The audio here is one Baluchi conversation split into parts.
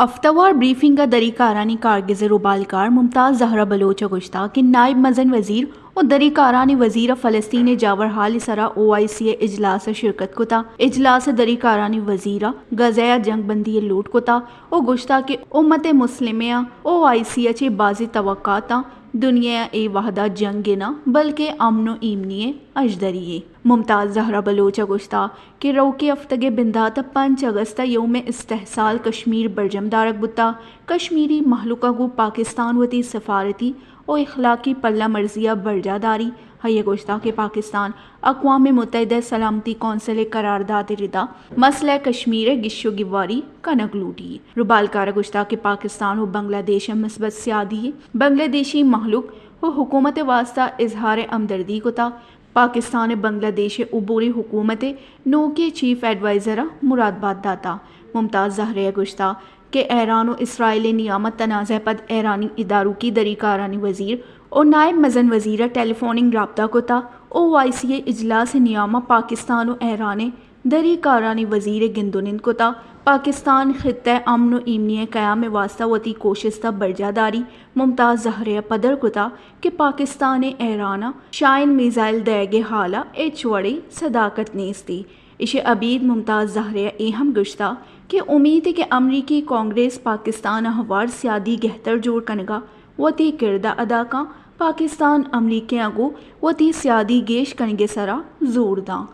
ہفتہ وار بریفنگ ء دری کارانی کارگز ء روبالکار ممتاز زہرا بلوچ ء گوشتگ کہ نائب مزن وزیر و دری کارانی وزیر ء فلسطین ء جاور ہال ء سرا او آئی سی ء اجلاس ء شرکت کتگ۔ اجلاس ء دری کارانی وزیر ء غزہ ء جنگ بندی ء لوٹ کتگ و گوشتگ کہ امت مسلمہ ء او آئی سی ء چہ بازیں توقعات آں، دنیا ء اے وہد ء جنگ ء نہ بلکہ امن و ایمنی ء اژدری یے۔ ممتاز زہرا بلوچ ء گوشتگ کہ روکیں ہفتگ ء بندات ء پنچ اگست ء یوم استحصال کشمیر برجم دارگ بوتگ۔ کشمیری مہلوک ء گوں پاکستان وتی سفارتی و اخلاقی پلہ مرزی ء برجاہ داری۔ آئی ء گوشتگ کہ پاکستان اقوام متحدہ ء سلامتی کونسل ء قرارداد ء ردا مسئلہ کشمیر ء گیش و گیواری کنگ لوٹی۔ روبالکار ء گوشتگ کہ پاکستان و بنگلہ دیش ء مثبت سیادی ء بنگلہ دیشی مہلوک و حکومت ء واستہ اظہار ہمدردی کتگ۔ پاکستان ء بنگلہ دیش ء عبوری حکومت ء نوکیں چیف ایڈوائزر ء مرادبات داتگ۔ ممتاز زہرا ء گوشتگ کہ ایران و اسرائیل ء نیام ء تنازع ء پد ایرانی ادارکی دری کارانی وزیر و نائب مزن وزیر ء ٹیلی فوننگ رابطہ کتگ۔ او آئی سی ء اجلاس ء نیام ء پاکستان و ایران ء دری کارانی وزیر ء گند و نند کتگ۔ پاکستان خطہ ء امن و ایمنی ء قیام ء واستہ وتی کوشست ء برجاہ داری۔ ممتاز زہرا ء پدر کتگ کہ پاکستان ء ایران ء شاہین میزائل دئیگ ء ہال ء ہچ وڑیں صداقت نیست۔ ایشی ء ابید ممتاز زہرا ء اے ہم گوشتگ کہ امیت کہ امریکی کانگریس پاکستان ء ہوار سیادی گہتر جوڑ کنگ ء وتی کرد ء ادا کن، پاکستان امریکیاں گوں وتی سیادی گیش کنگ ء سرا زور داں۔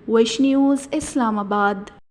وش نیوز، اسلام آباد۔